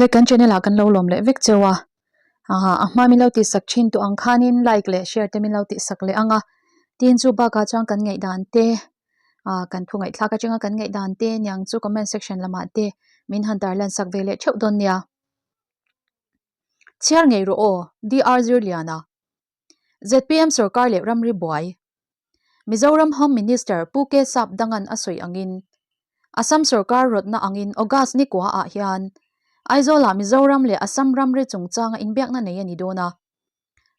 Awle kan channel ah kan lo lawm leh vek cheu a, a hma min lo tih sak thin tawh ang khanin like leh share te min lo tih sak leh ang a, tin chu bakah chuan kan ngaihdan te ah kan thu ngaihthlak atanga kan ngaihdan te niang chu comment section lamah te min han tarlan sak ve leh theuh dawn nia. Chhiar ngei rawh aw, DR Zirliana. Zpm sorkar leh ramri buai. Mizoram Home Minister Pu K Sap Dangan a sawi angin, Assam sorkar rawtna angin August ni kua ah hian Aizawlah Mizoram leh Assam ramri chungchanga inbiakna nei a ni dawn a.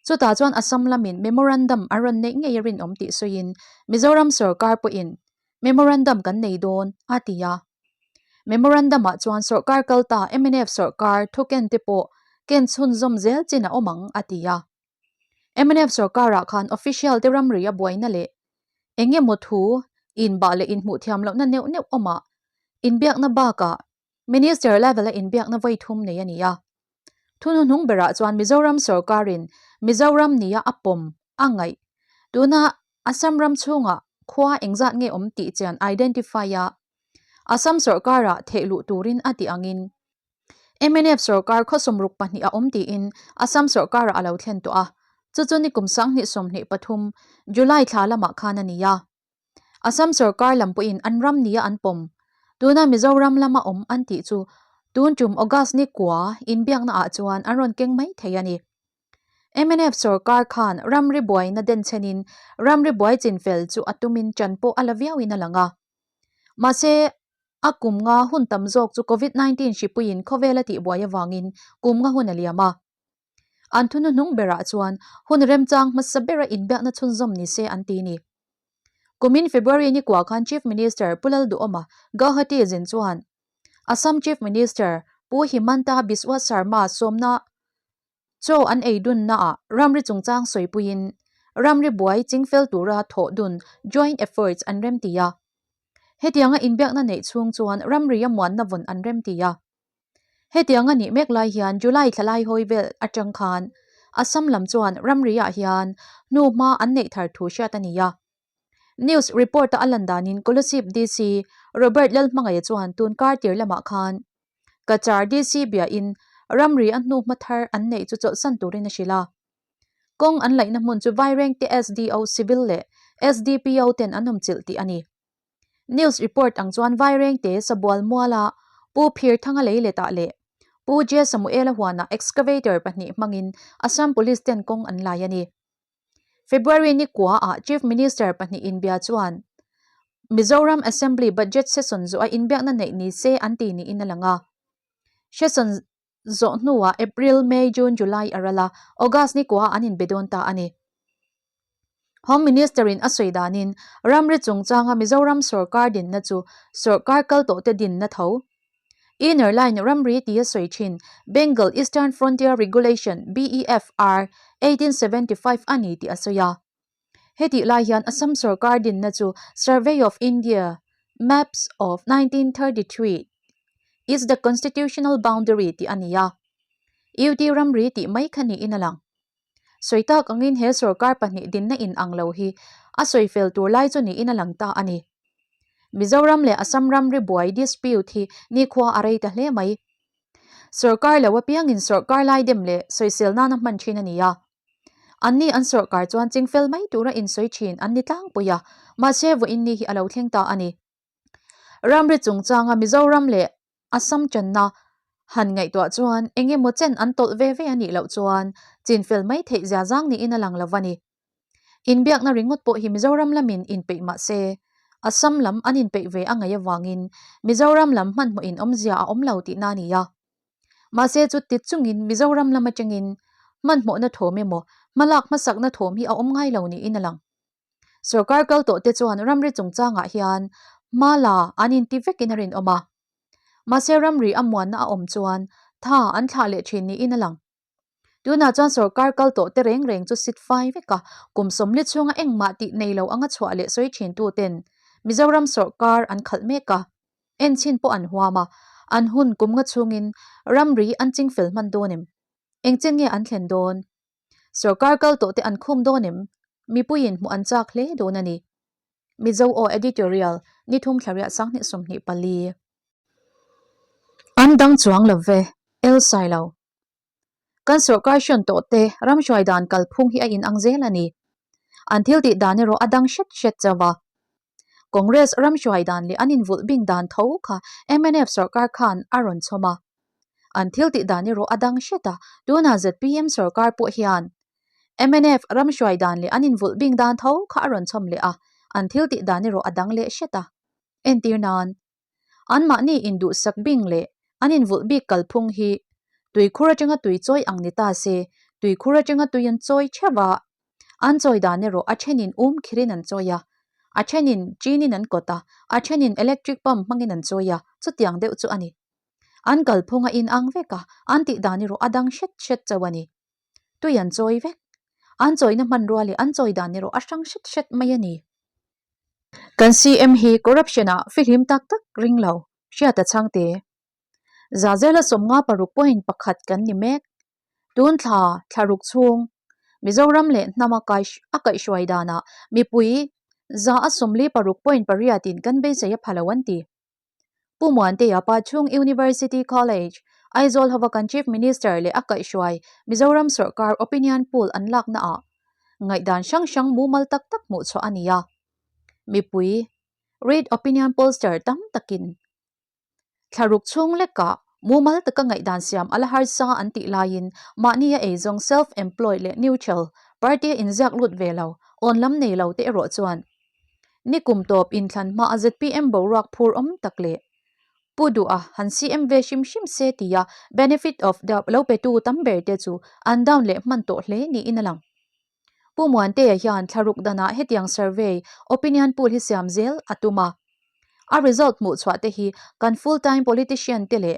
Chutah chuan Assam lamin memorandum an rawn neih ngei a rinawm tih sawiin Mizoram sorkar pawhin memorandum kan nei dawn a ti a. Memorandum ah chuan sorkar kalta mnf sorkar thu ken te pawh ken chhunzawm zel chin a awm ang a ti a. Mnf sorkarah khan official te ramri a buaina leh eng emaw thu inbah leh inhmuh thiam lohna neuh neuh awmah inbiakna bakah Minister level a inbiakna vawi thum nei a ni a. Thu hnuhnung berah chuan Mizoram sorkarin Mizoram nia a pawm a ngaih tuna Assam ram chhungah khua engzat nge awm tih chian identify a Assam sorkarah theh luh turin a tih angin Mnf sorkar khawsawm ruk pahnih a awm tiin Assam sorkarah a lo thlen tawh a, chu chu nikum 2023 July thla lamah khan a ni a. Assam sorkar lam pawhin an ram nia an pawm. Tuna Mizoram lama awm an tih chu tun tum August ni kua inbiakna ah chuan an rawn keng mai thei a ni. Mnf sorkar khan ramri buaina denchhenin ramri buai chinfel chu a tumin ṭan pawh a la viauin a lang a. Mahse, a kum nga hun tam zawk chu Covid 19 hripuiin khawvel a tihbuai avangin kum nga hun a liam a. An thu hnuhnung berah chuan hun remchang hmasa bera inbiakna chhunzawm ni se an ti ni. Kumin February ni kua khan Chief Minister Pu Lalduhawma Guwahati zin chuan Assam Chief Minister Pu Himanta Biswa Sarma sawmna Chaw an ei dunnaah ramri chungchang sawipuiin ramri buai chingfel tura thawh dun joint efforts an remti a. Hetianga inbiakna neih chhung chuan ramri a muanna vawn an remti a. Hetianga nih mek lai hian July thla lai hawi vel atang khan Assam lam chuan ramri-ah hian hnuhma an neih thar thu hriat a ni a. News report-a a lan danin Kolasib DC Robert Lalhmangaia chuan tun kar tir lamah khan Cachar DC biain ramri a hnuhma thar an neih chu chawlhsan turin a hrilh a. Kawng an laihna hmun chu Vairengte SDO Civil leh SDPO ten an awmchilh tih a ni. News report ang chuan Vairengte Sabual Muala Pu Phirthanga leiletah leh Pu J Samuela huanah excavator pahnih hmangin Assam Police ten kawng an lai a ni. February ni kua ah Chief Minister pahnih inbia chuan Mizoram Assembly Budget Session zawh a inbiakna neih ni se an ti niin a lang a. Session zawh hnuah April, May, June, July a ral a, August ni kua ah an inbe dawn ta a ni. Home Minister in a sawi danin ramri chungchanga Mizoram sawrkar dinna chu sawrkar kal tawhte dinna tho Inner Line ramri tia sawi thin Bengal Eastern Frontier Regulation, BEFR, 1875 a ni tih a sawi a. Hetih lai hian Assam sorkar dinna chu Survey of India Maps of 1933 is the constitutional boundary tih a ni a. UT ramri tih mai kha niin a lang. Sawi tak angin he sorkar pahnih dinna in ang lo hi a sawi fel tur lai chu niin a lang ta a ni. Mizoram leh Assam ramri buai dispute hi nikhua a rei ta hle mai. Sorkar lo apiangin sorkar lai dem leh sawisel nana hman thin a ni a. Anni an sorkar chuan chingfel mai tura insawi thin an ni tlangpui a, mahse vawiin ni hi a lo thleng ta a ni. Ramri chungchanga Mizoram leh Assam channa han ngaihtuah chuan eng emaw chen an tawlh ve ve a nih loh chuan chinfel mai theih zia zang niin a lang lo a ni. Inbiakna ringawt pawh hi Mizoram lamin inpeih mah se, Assam lam an inpeih ve a ngaih avangin Mizoram lam hmanhmawhin awmzia a awm lo tihna a ni a. Mahse chu ti chungin Mizoram lam atangin hmanhmawhna thawm emaw hmalak hmasakna thawm hi a awm ngai lo niin a lang. Sorkar kal tawh te chuan ramri chungchangah hian hma la an inti vekin a rinawm a. Mahse ramri a muanna a awm chuan tha an thlah leh thin niin a lang. Tunah chuan sorkar kal tawh te reng reng chu sit fai vek a, kum sawmli chhunga engmah tih nei lo anga chhuah leh sawi thin tu ten Mizoram sorkar an khalh mek a, enchhin pawh an huam a, an hun kum nga chhungin ramri an chingfel hman dawn em? Engchen nge an thlen dawn? Sorkar kal tawh te an khum dawn em? Mipuiin hmuh an chak hle dawn a ni. Mizo Aw Editorial, Nithum Thlariah 2024. An dang chuang lo ve. El Sailo. Kan sawrkar hrawn tawh te ram hruai dan kalphung hi a inang zel a ni. An thil tih dan erawh a dang hret hret chauh a. Congress ram hruai dan leh an invulh bing dan tho kha mnf sawrkar khan a rawn chhawm a. An thil tih dan erawh a dang hret a, tunah zpm sawrkar pawh hian mnf ram hruai dan leh an invulh bing dan tho kha a rawn chhawm leh a, an thil tih dan erawh a dang leh hret a. Entir nan, anmahni induhsak bing leh an invulh bik kalphung hi tuikhur atanga tui chawi ang ni ta se, tuikhur atanga tui an chawi theuh a, an chawi dan erawh a thenin um khirin an chawi a, a thenin chinin an kawt a, a thenin electric pump hmangin an chawi a, chutiang deuh chu a ni. An kalphung a inang vek a, an tih dan erawh a dang hret hret chauh a ni. Tui an chawi vek. An chawina hmanrua leh an chawi dan erawh a hrang hret hret mai a ni. Kan CM hi corruption ah fihlim tak tak ring lo, hriat a chhang te. Zazela 56 point pakhat kan ni mek. Tun thla thlaruk chhung Mizoram leh hnama kai a kaihhruai danah mipui 146 point pariat in kan beisei a pha lo an ti. Pu Muantea Pachhung University College, Aizawl hova kan Chief Minister leh a kaihhruai Mizoram sawrkar opinion poll an lakna ah ngaihdan hrang hrang mumal tak tak hmuh chhuah a ni a. Mipui, read opinion pollster tam takin thlaruk chhung lekah mumal taka ngaihdan siam a la harsa an tih laiin mahni a eizawng self-employed leh neutral party a inziak lut ve lo, awn lam nei lo te erawh chuan Nikum tawp inthlan hma a zpm boruak phur awm tak leh Pu Duha han CM ve hrim hrim se tia benefit of doubt lo petu tam ber te chu an down leh hman tawh hle niin a lang. Pu Muantea hian thlaruk danah hetiang survey, opinion poll hi siam zel a tum a. A result hmuh chhuah te hi kan full time politician te leh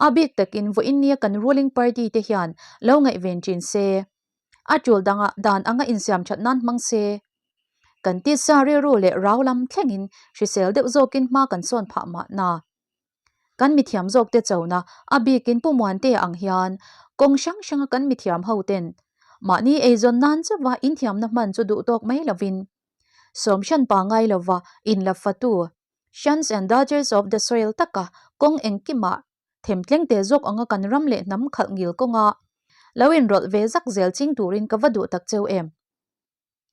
a bik takin vawiin nia kan ruling party te hian lo ngaihven thin se. A tul dangah dan anga insiam that nan hmang se. Kan tisa rilru leh rau lam thlengin hrisel deuh zawkin hma kan sawn phah mahna. Kan mithiam zawkte chona a bikin Pu Muantea ang hian kawng hrang hranga kan mithiam ho ten mahni eizawn nan chauha inthiamna hman chu duh tawk mai lovin sawm hran pa ngai lova inla fatu Sons and Daughters of the Soil taka kawng engkimah Themtleng te zawk anga kan ram leh hnam khalh ngil kawnga lo inrawlh ve zak zel ching turin ka va duh tak cheu em?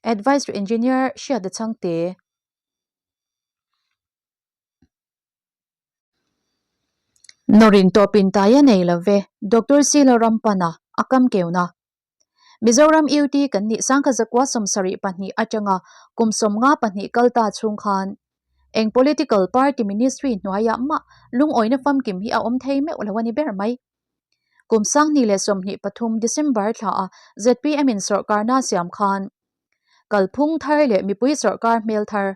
Advice to Engineer Hriata Chhangte. Nawrin tawpin tai a nei lo ve, Doctor Silo Rampana a kam keuna. Mizoram UT kan nih sangkha zakua 72 atanga kum 52 kal ta chhung khan eng political party ministry hnuaiah mah lungawina famkim hi a awm thei meuh lo a ni ber mai. Kum 2023 December thla a zpm in sawrkarna siam khan kalphung thar leh mipui sawrkar hmel thar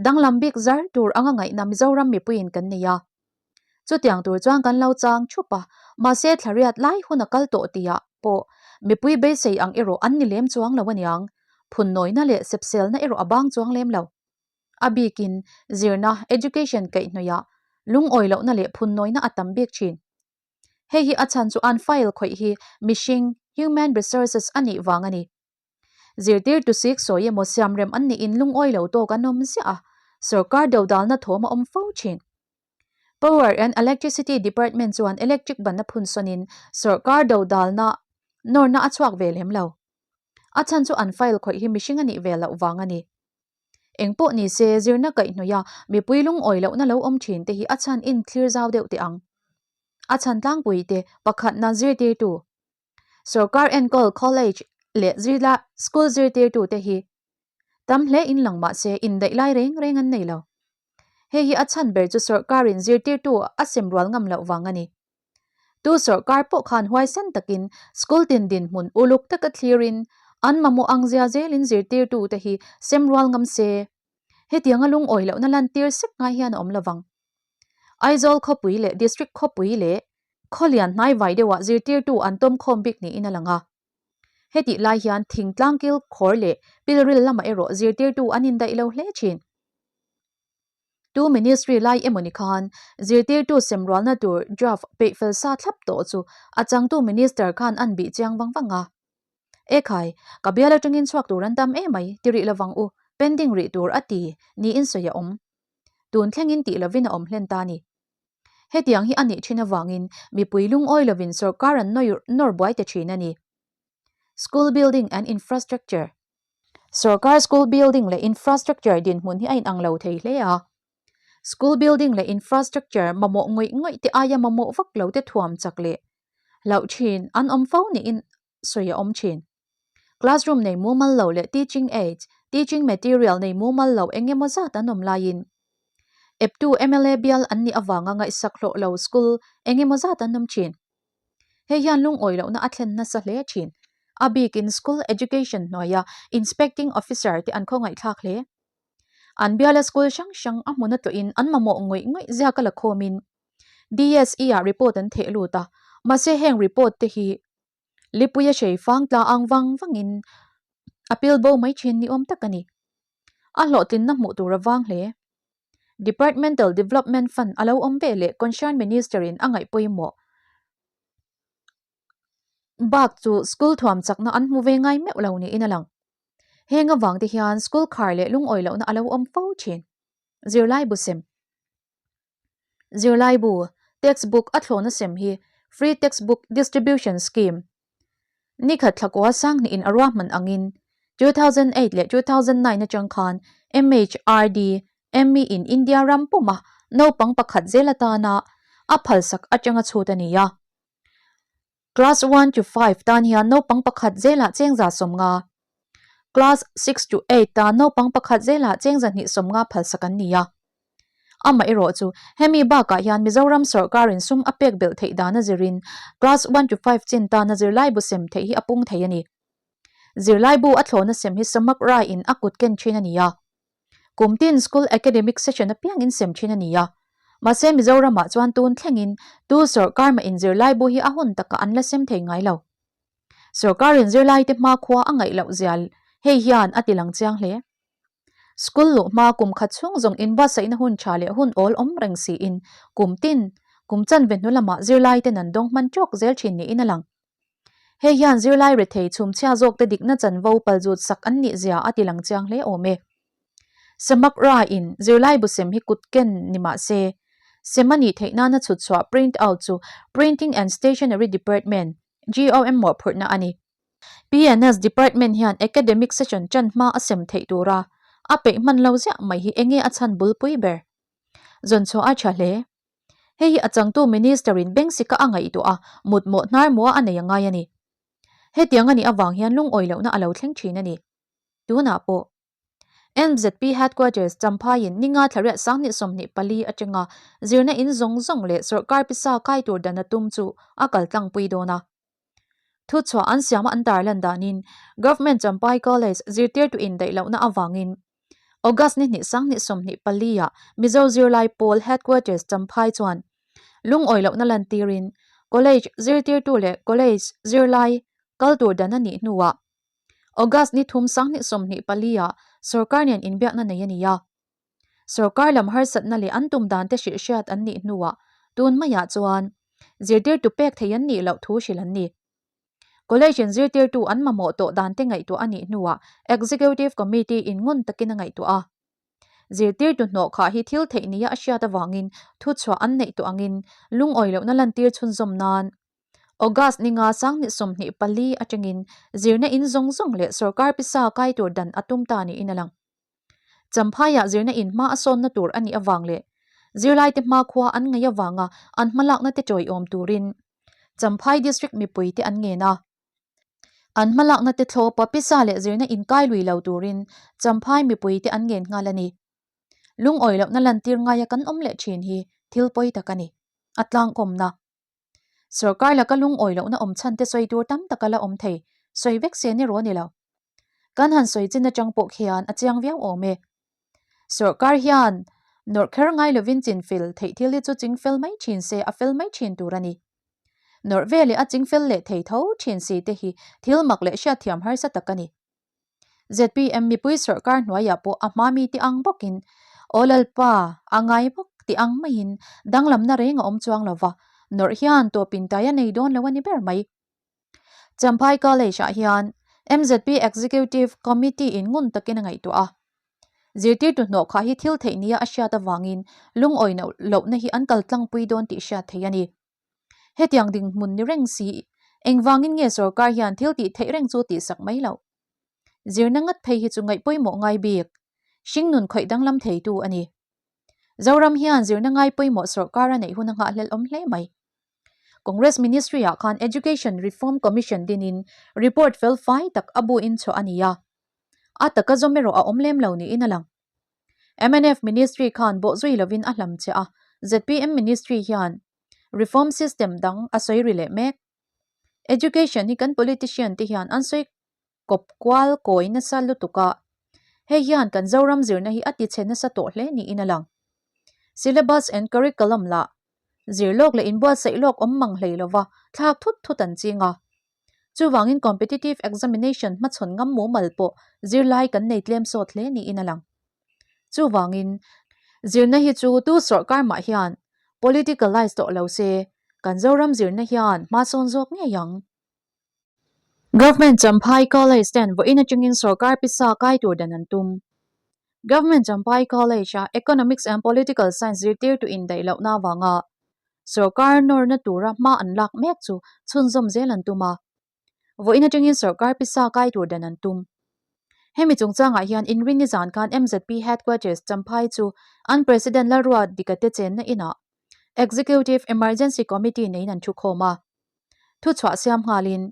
danglam bik zar tur anga ngaihna Mizoram mipuiin kan nei a. Chutiang tur chuan kan lo chang thup a, mahse thlariat lai hun a kal tawh tihah pawh mipui beisei ang erawh an ni lem chuang lo aniang, phunnawina leh sepselna erawh a bang chuang lem lo. A bikin zirna, education, kaihhnawihah lungawi lohna leh phunnawina a tam bik thin. Hei hi a chhan chu an file khawih hi mihring, human resources, a nih vang a ni. Zirtirtu sik sawi emaw siamrem an nih in lungawi lo tawk an awm ziah a, sawrkar dodalna thawm a awm fo thin. Power and Electricity Department chuan electric ban a phun sawnin sawrkar dodalna nawrna a chhuak ve lem lo. A chhan chu an file khawih hi mihring a nih ve loh vang a ni. Eng pawh ni se zirna kaihhnawih a mipui lungawi lohna lo awm thin te hi a chhan in thlir zau deuh teh ang. A chhan tlangpui te pakhatna zirtirtu Sorkar enkawl college leh zirla school zirtirtute hi tam hle in lang mah se indaih lai reng reng an nei lo. Hei hi a chhan ber chu sorkarin zirtirtu a sem rual ngam loh vang a ni. Tu sorkar pawh khan huaisen takin school tin dinhmun uluk taka thlirin an mamawh ang zia zelin zirtirtute hi sem rual ngam se. Hetianga lungawi lohna lantir sek ngai hian a awm lovang. Aizawl khawpui leh District khawpui leh Khawlian hnaivai deuhah zirtirtu an tawm khawm bik niin a lang a. Hetih lai hian thingtlang kil khawr leh pilril lamah erawh zirtirtu an indaih lo hle thin. Tu ministry lai emawni khan zirtirtu semrualna tur draft peih fel sa thlap tawh chu a changtu minister khan an bih chiang vang vang a. Ekhai, ka bial atangin chhuak tur an tam emai ti rih lovang u, pending rih tur a ti niin sawi a awm. Tun thlengin tih lovin a awm hlen ta ni. Hetiang hi a nih thin avangin mipui lungawi lovin sorkar an nawr buai ta thin a ni. School building and infrastructure Sorkar school building leh infrastructure dinhmun hi a inang lo thei hle a. School building leh infrastructure mamawh ngawih ngawih te aia mamawh vak lo te thuam chak leh hlauh thin an awm fo niin sawi a awm thin. Classroom nei mumal lo leh teaching aids, teaching material nei mumal lo eng emaw zat an awm laiin eptu mla bial an nih avanga ngaihsak hlawh lo school eng emaw zat an awm thin. Hei hian lungawi lohna a thlen nasa hle thin. A bikin school education hnuaia inspecting officer te an khawngaihthlak hle. An biala school hrang hrang a hmun a tlawhin an mamawh ngawih ngawih ziaka la khawmin DSE-ah report an theh lut a, mahse heng report te hi Lipuia hrei fang tla ang vang vangin a pil bo mai thin ni awm tak a ni. A hlawhtlinna hmuh tur a vang hle. Departmental Development Fund a lo awm ve leh Concern Minister-in a ngaih pawimawh bak chu school thuam chakna an hmu ve ngai meuh lo niin a lang. Heng avang te hian school khar leh lungawi lohna a lo awm fo thin. Zirlai bu sem. Zirlaibu, textbook, a thlawhna sem hi Free Textbook Distribution Scheme nikhat thlakua sanghnihin a ruahman angin 2008 leh 2009 atang khan MHRD, ME in India ram puma naupang pakhat zel atana a phalsak atanga chhut a ni a. Class one to five tan hian naupang pakhat zelah chengza 50, Class six to eight tan naupang pakhat zelah chengza hnih 50 phalsak an ni a. Amaherawh chu hemi bakah hian Mizoram sawrkarin sum a pek belh theih dan a zirin Class one to five chin tana zirlaibu sem theih hi a pung thei a ni. Zirlaibu a thlawhna sem hi samak raiin a kut ken thin a ni a. Kum tin school academic session apiang in sem thin a ni a. Mahse Mizoramah chuan tun thlengin tu sawrkar mah in zirlaibu hi a hun takah an la sem thei ngai lo. Sawrkarin zirlaite hmakhua a ngaih loh zia hei hian a ti lang chiang hle. School luh hma kum khat chhung zawng inbuatsaihna hun tha leh hun awl awm reng siin kum tin kum chanve hnu lamah zirlaiten an dawng hman tawk zel thin niin a lang. Hei hian zirlai rethei chhumchhia zawkte dikna chanvo palzut sak an nih zia a ti lang chiang hle awm e. Samak Ra in zirlai bu sem hi kut ken ni mah se, sem a nih theih nana chhut chhuah print out chu Printing and Stationery Department, GOM mawhphurhna a ni. PNS Department hian academic session ṭan hma a sem theih tura a peih hman lo ziah mai hi enge a chhan bulpui ber? Zawnchhuah a ṭha hle. Hei hi a changtu Minister-in Bengsika a ngaihtuah a, mutmawh hnar mua a nei a ngai a ni. Hetiang a nih avang hian lungawi lohna a lo thleng thin a ni. Tunah pawh MZP Headquarters Champhaiin ninga thlariat 2024 atanga zirna in zawng zawng leh sawrkar pisa kai tur dan a tum chu a kal tlangpui dawn a. Thuchhuah an siama an tarlan danin Government Champhai College zirtirtu indaih lohna avangin August ni hnih 2024 ah Mizo Zirlai Pawl Headquarters Champhai chuan lungawi lohna lantirin College zirtirtu leh College zirlai kal tur dan a nih hnuah August ni thum 2024 ah sawrkar nen inbiakna nei a ni a. Sawrkar lam harsatna leh an tum dan te hrilh hriat an nih hnuah tun maiah chuan zirtirtu pek thei an nih loh thu hrilh an ni. College in zirtirtu an mamawh tawh dan te ngaihtuah a nih hnuah Executive Committee in ngun takin a ngaihtuah a. Zirtirtu hnawh khah hi thil theih nia a hriat avangin thuchhuah an neih tawh angin lungawi lohna lantir chhunzawm nan August ninga 2024 atangin zirna in zawng zawng leh sawrkar pisa kai tur dan a tum ta niin a lang. Champhaiah zirna in hma a sawnna tur a nih avang leh zirlaite hmakhua an ngaih avanga an hmalakna te tawiawm turin Champhai District mipuite an ngen a. An hmalakna te thlawpa pisa leh zirna in kai lui lo turin Champhai mipuite an ngen nghal a ni. Lungawi lohna lantir ngaia kan awm leh thin hi thil pawi tak a ni. A tlangkawmna. Sawrkar laka lungawi lohna awm chhan te sawi tur tam tak a la awm thei, sawi vek se ni rawh ni lo. Kan han sawi chin atang pawh khian a chiang viau awm e. Sawrkar hian nawrh kher ngai lovin chin fel theih thil hi chu ching fel mai thin se a fel mai thin tur a ni. Nawrh ve leh a ching fel leh thei tho thin si te hi thil mak leh hriatthiam harsa tak a ni. Zpm mipui sawrkar hnuaiah pawh a hma mi ti ang bawkin Aw Lalpa, a ngai bawk ti ang maiin danglamna reng a awm chuang lo va, nawrh hian tawpin tai a nei dawn lo a ni ber mai. Champhai College-ah hian mzp Executive Committee-in ngun takin a ngaihtuah a. Zirtirtu hnawh khah hi thil theih nia a hriat avangin lungawi lohna hi an kal tlangpui dawn tih hriat theih a ni. Hetiang dinhmun ni reng si, engvangin nge sorkar hian thil tih theih reng chu tihsak mai loh? Zirna ngat phei hi chu ngaih pawimawh ngai bik, hringnun khawih danglam theitu a ni. Zoram hian zirna ngai pawimawh sorkar a neih hun a nghahhlelh awm hle mai. Congress Ministry ah khan Education Reform Commission dinin report fel fai tak a bu in chhuah a ni a. A taka zawm erawh a awm lem lo niin a lang. Mnf Ministry khan bawhzui lovin a hlam che a, zpm Ministry hian reform system dang a sawi ri leh mek. Education hi kan politician te hian an sawi kawp kual kawi nasa lutuk a, hei hian kan Zoram zirna hi a tichhe nasa tawh hle niin a lang. Syllabus and curriculum lah zir lawk leh inbuatsaih lawk awm mang hlei lova thlak thut thut an ching a. Chuvangin competitive examination hmachhawn ngam mumal pawh zirlai kan nei tlem sawt hle niin a lang. Chuvangin, zirna hi chu tu sawrkar mah hian politicalise tawh lo se, kan Zoram zirna hian hma sawn zawk ngei ang. Government Champhai College ten vawiin atangin sawrkar pisa kai tur dan an tum. Government Champhai College-a Economics and Political Science zirtirtu indaih lohna avanga sawrkar nawrna tura hma an lak mek chu chhunzawm zel an tum a. Vawiin atangin sawrkar pisa kai tur dan an tum. Hemi chungchangah hian inrinni zan khan MZP Headquarters Champhai chu an President Lalruat Dikate chenna inah Executive Emergency Committee neiin an thukhawm a. Thuchhuah siam nghalin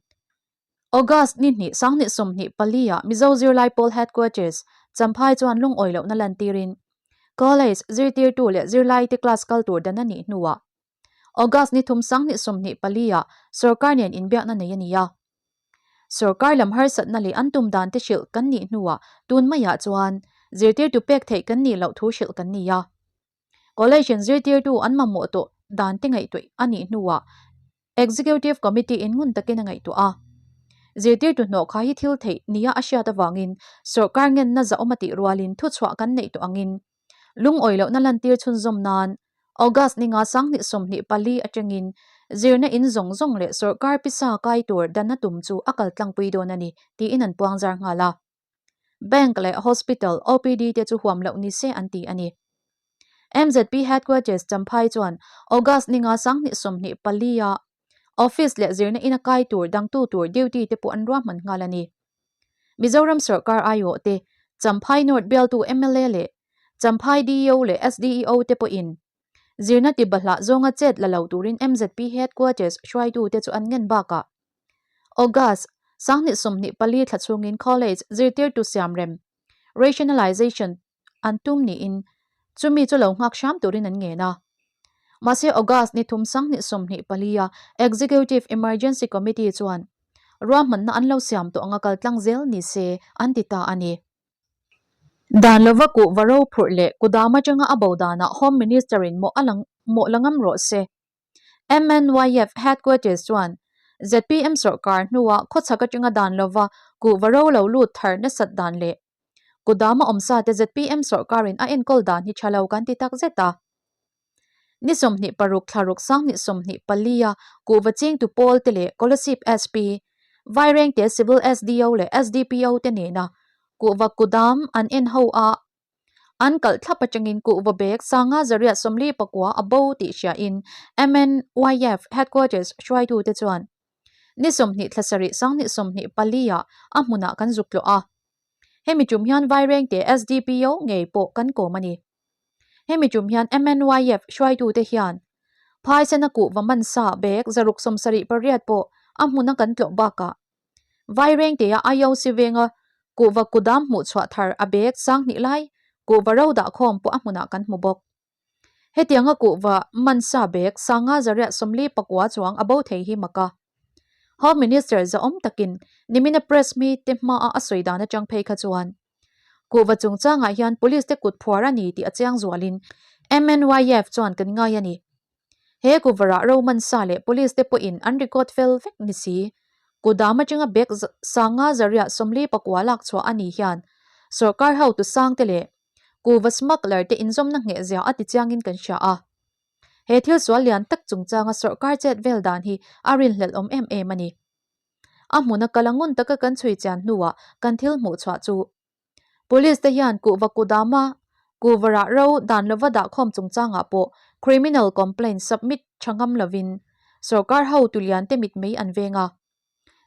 August ni hnih sanghnih 24 ah Mizo Zirlai Pawl Headquarters Champhai chuan lungawi lohna lantirin College zirtirtu leh zirlaite class kal tur dan a nih hnuah August ni thum sanghnih 24 ah sorkar nen inbiakna nei a ni a. Sorkar lam harsatna leh an tum dan te hrilh kan nih hnuah tun maiah chuan zirtirtu pek theih kan nih loh thu hrilh kan ni a. College in zirtirtu an mamawh tawh dan te ngaihtuah a nih hnuah Executive Committee in ngun takin a ngaihtuah a. Zirtirtu hnawh kha hi thil theih nia a hriat avangin sorkar ngenna zahawm a tih rualin thuchhuah kan neih tawh angin lungawi lohna lantir chhunzawm nan August ninga 2024 atangin zirna in zawng zawng leh sorkar pisa kai tur dan a tum chu a kal tlangpui dawn a ni tiin an puangzar nghal a. Bank leh Hospital OPD te chu huam loh ni se an ti a ni. MZP Headquarters Champhai chuan August ninga 2024 a Office leh zirna ina kai tur dangtu tur duty te pawh an ruahman nghal a ni. Mizoram sawrkar aiawh te, Champhai North bialtu mla leh Champhai DEO leh SDEO te pawhin zirna tibahlah zawnga chet la lo turin MZP Headquarters hruaitute chu an ngen bakah August, 2024 thla chhungin College zirtirtu siamrem, rationalization, an tum niin chumi chu lo nghak hram turin an ngen a. Mahse August ni thum 2024 a Executive Emergency Committee chuan ruahmanna an lo siam tawh anga kaltlang zel ni se an ti ta a ni. Dan lova kuhva ro phurh leh kudam atanga a bo danah Home Minister-in mawh a la mawh la ngam rawh se. MNYF Headquarters chuan zpm sawrkar hnuah khawchhak atanga dan lova kuhva ro lo lut thar nasat dan leh kudam a awmsa te zpm sawrkarin a enkawl dan hi tha lo kan ti tak zet a. Ni 26 thlaruk 2024 a kuhva chingtu pawl te leh Kolasib SP, Vairengte Civil SDO leh SDPO te nena kuhva kudam an en ho a An kalh thlap atangin kuhva bag sanga zariat 44 a bo tih hriain MNYF Headquarters hruaitute chuan ni 20 thla sarih 2024 ah a hmunah kan zuk tlawh a. Hemi tum hian Vairengte SDPO ngei pawh kan kawm a ni. Hemi tum hian MNYF hruaitute hian phaisena kuhva mansa bag zaruk 78 pawh a hmuna kan tlawh bakah Vairengtea IOC venga kuhva kudam hmuh chhuah thar a bag 2000 lai kuhva ro dah khawm pawh a hmunah kan hmu bawk. Hetianga kuhva mansa bag sanga zariat 49 chuang a bo thei hi mak a. Home Minister zahawm takin nimina press mi te hmaa a sawi dan atang phei kha chuan kuhva chungchangah hian police te kut phuar a ni tih a chiang zualin MNYF chuan kan ngai a ni. He kuhvarah ro mansa leh police te pawhin an record fel vek ni si. Kudam atanga bag sanga zariat 49 lak chhuah a ni hian sawrkar hotu sangte leh kuhva smuggler te inzawmna ngheh zia a ti chiangin kan hria a. He thil sual lian tak chungchanga sawrkar chet vel dan hi a rinhlelh awm em em a ni. A hmuna kal a ngun taka kan chhui chian hnuah kan thil hmuh chhuah chu. Police te hian kuhva kudama kuhva rah ro dan lova dahkhawm chungchangah pawh criminal complaint submit tha ngam lovin sorkar hotu lian te mitmei an veng a.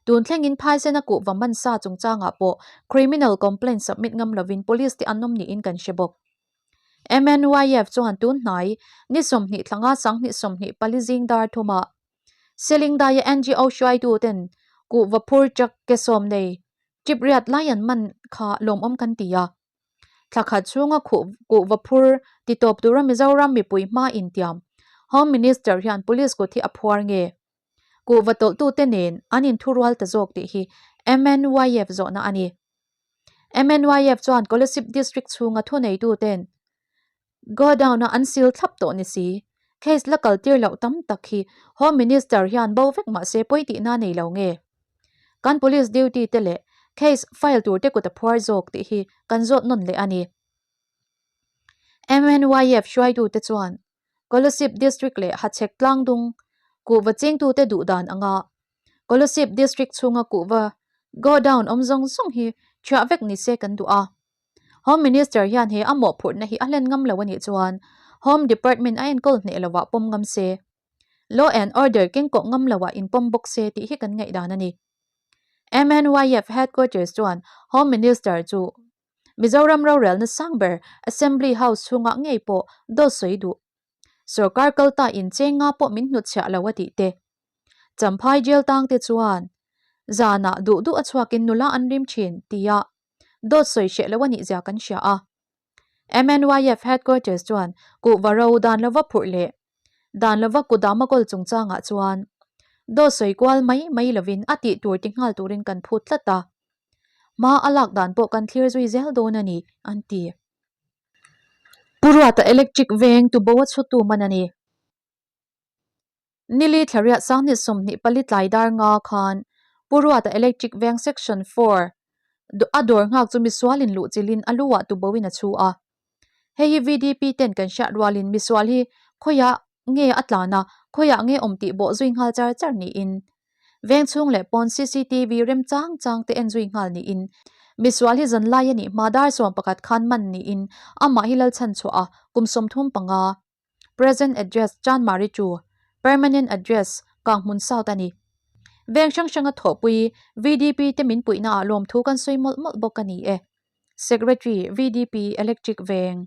Tun thlengin phaisena kuhva man sa chungchangah pawh criminal complaint submit ngam lovin police te an awm niin kan hre bawk. MNYF chuan tun hnai ni 20 thlanga 20 24 zing dar thumah Selingdaia NGO hruaitu ten kuhva phur truck ke sawm nei trip riat lai an man kha lawmawm kan ti a. Thla khat chhunga khuh kuhva phur ti tawp tura Mizoram mipui hma intiam Home Minister hian police kut hi a phuar nge? Kuhva tawlhtute nen an inthurual ta zawk tih hi MNYF zawhna a ni. MNYF chuan Kolasib District chhunga thuneituten Godown-a an sil thlap tawh ni si. Case la kal tir loh tam tak hi Home Minister hian bo vek mah se pawi tihna nei lo nge? Kan police duty te leh case file tur te kut a phuar zawk tih hi kan zawt nawn leh a ni. MNYF hruaitute chuan Kolasib District leh Hachhek Tlangdung kuhva chengtute duh dan anga Kolasib District chhunga kuhva godown awm zawng zawng hi thiah vek ni se kan duh a. Home Minister hian he a mawhphurhna hi a hlen ngam lo a nih chuan Home Department a enkawl hneh lovah pawm ngam se, Law and Order kengkawh ngam lovah inpawm bawk se tih hi kan ngaihdan a ni. MNYF Headquarters chuan Home Minister chu Mizoram rorelna sang ber Assembly House chhungah ngei pawh dawt sawi duh Sorkar kalta incheng nga pawh min hnutchhiah lo a tih te. Champhai jail tangte chuan zanah duh duh a chhuakin nula an rim thin tia dawt sawi hreh lo a nih zia kan hria a. MNYF Headquarters chuan kuhva ro dan lova phurh leh dan lova kudama kawl chungchangah chuan dawt sawi kual mai mai lovin a tih tur ti nghal turin kan phut tlat a. Hma a lak dan pawh kan thlir zui zel dawn a ni, an ti. Pu Ruata Electric veng tubo a chhutu man a ni. Nili Thlariat Sanghnih 24 tlai dar nga khan Pu Ruata Electric Veng Section 4 a dawr nghak chu misualin luh chilhin a lu ah tuboin a chhu a. Hei hi VDP ten kan hriat rualin misual hi khawiah nge a tlan a, khawiah nge awm tih bawh zui nghal char char niin Veng chhung leh pawn cctv rem chang chang te en zui nghal niin misual hi zanlai a nih hma dar 11 khan man niin amah hi lalchhan chhuah a kum 35. Present address Chanmari chu Permanent address Kanghmun South a ni. Veng hrang hranga thawhpui VDP te min puihna ah lawmthu kan sawi mawlh mawlh bawk a ni e. Secretary, VDP, Electric Veng.